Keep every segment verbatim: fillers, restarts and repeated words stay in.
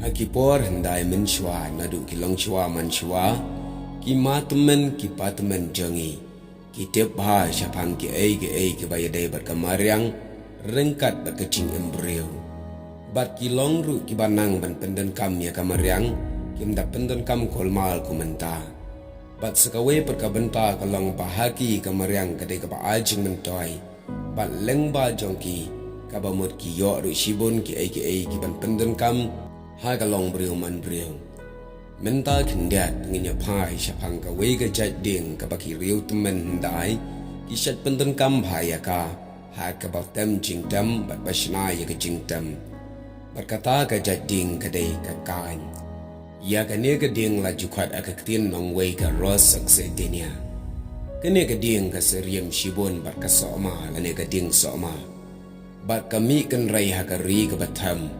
Ha ki por hyndai mynshuwa, naduh ki longshuwa manshuwa, ki ma tymmen ki pa tymmen jong ngi ki tip bha shaphang kiei kiei kiba ïadei bad ka mariang ryngkat bad ka jingim briew. Bad ki long ruh kiba nang ban pyndonkam ïa ka mariang, kim da pyndonkam kulmar kum mynta. Bad sa kawei pat ka bynta ka long ba ha ki ka mariang ka dei kaba ai jingmyntoi bad lyngba jong ki, kaba mut ki ïoh ruh shibun kiei kiei kiban pyndonkam ha ka longbriew manbriew. Mynta khyndiat ngin ïa phai shaphang kawei ka jait dieng kaba ki riew tymmen hyndai ki shait pyndonkam bha ïa ka ha kaba tem jingtem bad ba shna ïa ka jingtem. Bad kata ka jait dieng ka dei ka kaiñ. Ïa kane ka dieng la ju khot ha ka ktien nongwei ka Rose Succedaneae. Kane ka dieng ka syriem shibun bad ka sohma lane ka dieng sohma. Bad ka mih kynrei ha ka ri kaba them.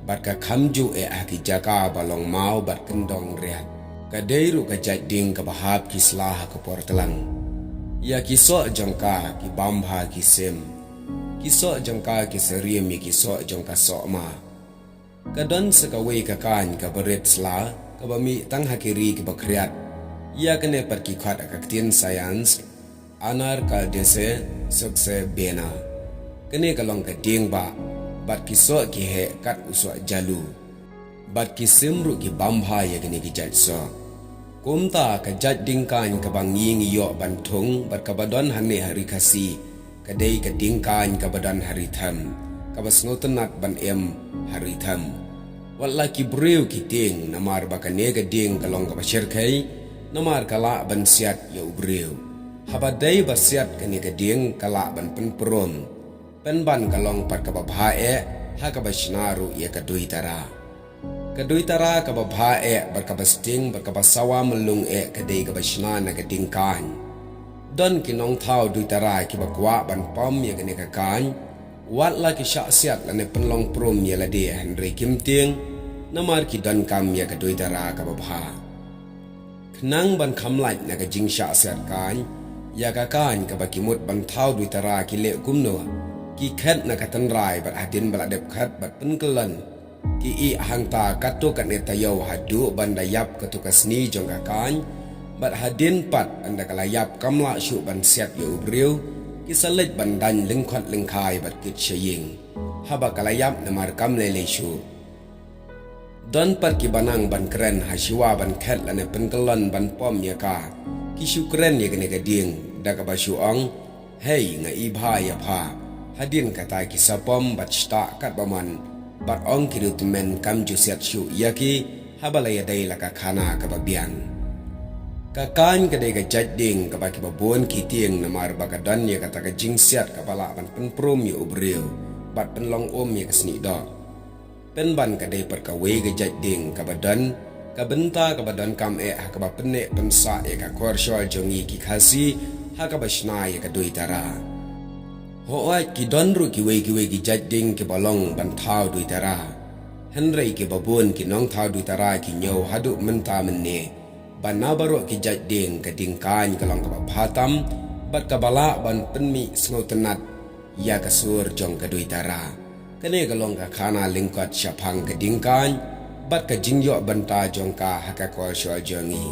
Bad ka kham juh eh ha ki jaka ba long maw bad kyndong riat. Ka dei ruh ka jait dieng kaba hap ki sla ha ka por tlang. Ïa ki soh jong ka ki bam bha ki sim. Ki soh jong ka ki syriem ïa ki soh jong ka sohma. Ka don sa kawei ka kaiñ kaba rit sla, kaba mih tang ha ki ri kiba khriat. Ïa kane pat ki khot ha ka ktien science, Anarcaldaceae succedaneae. Kane ka long ka dieng bah, bad ki soh ki heh kat u soh jalu. Bad ki sim ruh ki bam bha ïa kine ki jait soh. Kumta ka jait dieng kaiñ kaba ngi ngi ïoh ban thung bad kaba don hangne ha ri Khasi, ka dei ka dieng kaiñ kaba don ha ri them, kaba sngewtynnat ban im ha ri them. Wat la ki briew ki tieng namar ba kane ka dieng ka long kaba shyrkhei, namar ka lah ban siat ïa u briew. Haba dei ba siat kane ka dieng ka lah ban pynprum. Pynban ka long pat kaba bha eh, ha kaba shna ruh ïa ka duitara. Ka duitara kaba bha eh, bad kaba sting, bad kaba sawa myllung eh ka dei kaba shna na ka dieng kaiñ. Don ki nongthaw duitara kiba kwah ban pom ïa kane ka kaiñ, wat la ki shah siat lane pynlong prum ïa lade hynrei kim tieng, namar ki donkam ïa ka duitara kaba bha. Khnang ban kham lait na ka jingshah siat kaiñ, ïa ka kaiñ kaba ki mut ban thaw duitara ki leh kumno, ki khet na ka tynrai bad hadien ba la dep khet bad pynkyllon, ki ih hangta katto katne taïew haduh ban da ïap kato ka sni jong ka kaiñ, bad hadien pat ynda ka la ïap kam lah shuh ban siat ïa u briew, ki sa leit ban daiñ lyngkhot lyngkhai bad kit sha ïing. Haba ka la ïap namar kam lei lei shuh. Don pat kiba nang ban kren ha shuwa ban khet lane pynkyllon ban pom ïa ka. Ki shu kren ïa kane ka dieng, da kaba shu ong, "Hei, nga i bha ïa pha." Hadien kata ki sa pom bad shtah katba mon, bad ong ki riew tymmen kam ju siat shuh ïa ki, haba la ïadei la ka khana kaba biang. Ka kaiñ ka dei ka jait dieng kaba kiba bun ki tieng namar ba ka don ïa kata ka jingsiat kaba lah ban pynprum ïa u briew, bad pynlong um ïa ka snieh doh. Pynban ka dei pat kawei ka jait dieng kaba don ka bynta kaba donkam eh ha kaba pynneh pynsah ïa ka khor shor jong ngi ki Khasi ha kaba shna ïa ka duitara. Hooid ki don ruh kiwei kiwei ki jait dieng kiba long ban thaw duitara. Hynrei kiba bun ki nongthaw duitara ki ñiew haduh mynta mynne ba na baroh ki jait dieng ka dieng kaiñ ka long kaba bha tam bad kaba lah ban pynmih sngewtynnat ïa ka sur jong ka duitara. Kane ka long ka khana lyngkot shaphang ka dieng kaiñ bad ka jingïoh bynta jong ka ha ka khor shor jong ngi.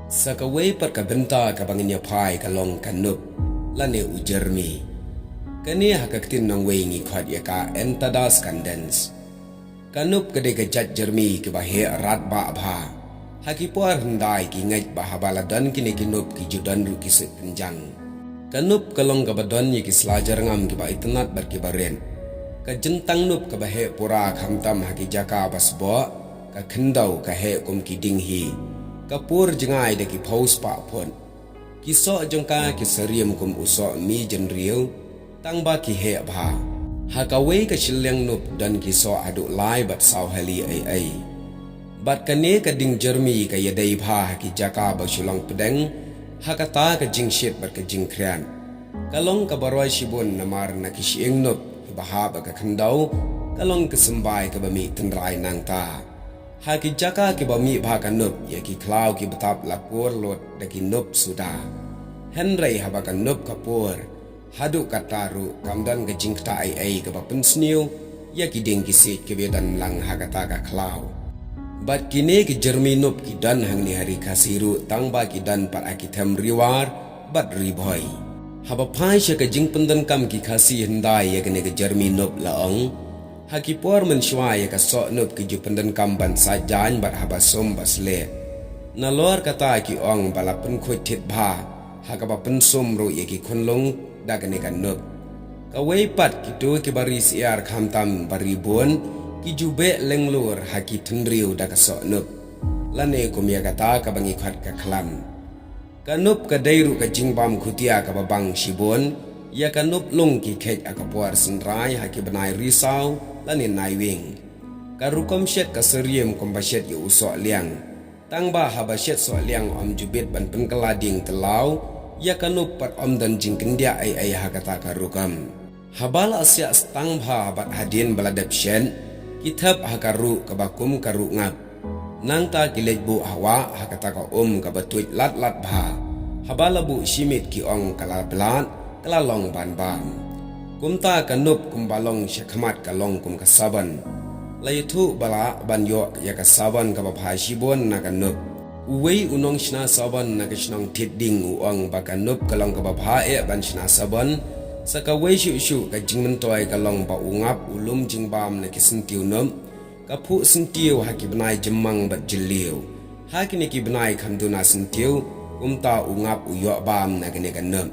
Sa kawei pat ka bynta kaba ngin ïa phai ka long ka nup lane u jyrmi. Kane ha ka ktien nongwei ngi khot ïa ka Entada scandens. Ka nup ka dei ka jait jyrmi kiba heh radbah bha. Ha ki por hyndai ki ngeit ba haba la don kine ki nup ki ju don ruh ki suit pynjang. Ka nup ka long kaba don ïa ki sla jyrngam kiba itynnat bad kiba rit. Ka jyntang nup kaba heh pura khamtam ha ki jaka ba sboh, ka khyndew ka heh kum ki dieng hi. Ka pur jngai da ki phew spah phut. Ki soh jong ka ki syriem kum u soh mi jynriew, tang ba ki heh bha. Ha kawei ka shiliang nup don ki soh haduh lai bad saw hali ei ei. Bad kane ka dieng jyrmi ka ïadei bha ha ki jaka ba shu long pdeng, ha kata ka jingshit bad ka jingkhriat. Ka long kaba roi shibun namar na ki shyieng nup kiba hap ha ka khyndew, ka long ka symbai kaba mih tynrai nangta. Ha ki jaka kiba mih bha ka nup, ïa ki khlaw ki btap la pur lut da ki nup suda. Hynrei haba ka nup ka pur, haduh katta ruh kam don ka jingktah ei ei kaba pynsniew ïa ki dieng ki siej kiba ïadon lang ha kata ka khlaw. Bad kine ki jermi nup ki don hangne ha ri Khasi ruh, tang ba ki don pat ha ki them Ri War bad Ri Bhoi. Haba phai sha ka jingpyndonkam ki Khasi hyndai ïa kane ka jermi nup, la ong, ha ki por mynshuwa ïa ka soh nup ki ju pyndonkam ban sait jaiñ bad haba sum ba slieh. Nalor kata ki ong ba la pynkhuid thied bha ha kaba pynsum ruh ïa ki khunlung da kane ka nup. Kawei pat, kito kiba ri syiar khamtam ba ri bun ki ju beh lenglur ha ki thynriew da ka soh nup, lane kum ïa kata kaba ngi khot ka khlam. Ka nup ka dei ruh ka jingbam khutia kaba bang shibun ïa ka nup lung ki kheit ha ka por synrai ha ki bnai Risaw lane Naiwieng. Ka rukom shet ka syriem kumba shet ïa u sohliang. Tang ba haba shet sohliang ym ju bit ban pynkylla dieng tylli ïa ka nup, bad ym don jingkyndiah ei ei ha kata ka rukom. Haba la siah stang bha bad hadien ba la dep shet, ki thep ha ka ruh kaba kum ka ruh ngap. Nangta ki leit buh ha wah ha kata ka um kaba tuid lat lat bha. Haba la buh shi miet, ki ong, ka la blad, ka la long ban bam. Kumta ka nup kumba long sha khmat ka long kum ka sabon. La ïathuh ba lah ban ïoh ïa ka sabon kaba bha shibun na ka nup. Uwei u nongshna sabon na ka shnong Thieding u ong ba ka nup ka long kaba bha eh ban shna sabon. Sa kawei shuh shuh ka jingmyntoi ka long ba u ngap u lum jingbam na ki syntiew nup, ka phuh syntiew ha ki bnai Jymmang bad Jylliew. Ha kine ki bnai kham duna syntiew, kumta u ngap u ïoh bam na kane ka nup.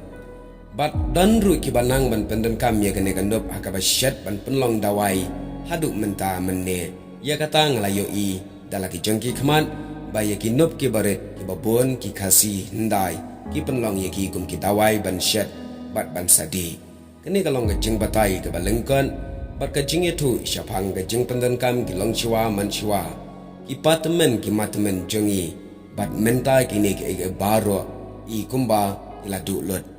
Bad don ruh kiba nang ban pyndonkam ïa kane ka nup ha kaba shet ban pynlong dawai haduh mynta mynne. Ïa kata nga la ïohi da la ki jong ki khmat ba ïa ki nup kiba rit kiba bun ki Khasi hyndai ki pynlong ïa ki kum ki dawai ban shet bad ban sadi. Kane ka long ka jingbatai kaba lyngkot bad ka jingïathuh shaphang ka jingpyndonkam ki longshuwa manshuwa, ki patymmen ki matymmen jong ngi, bad mynta kine kiei kiei baroh i kumba i la duh lut.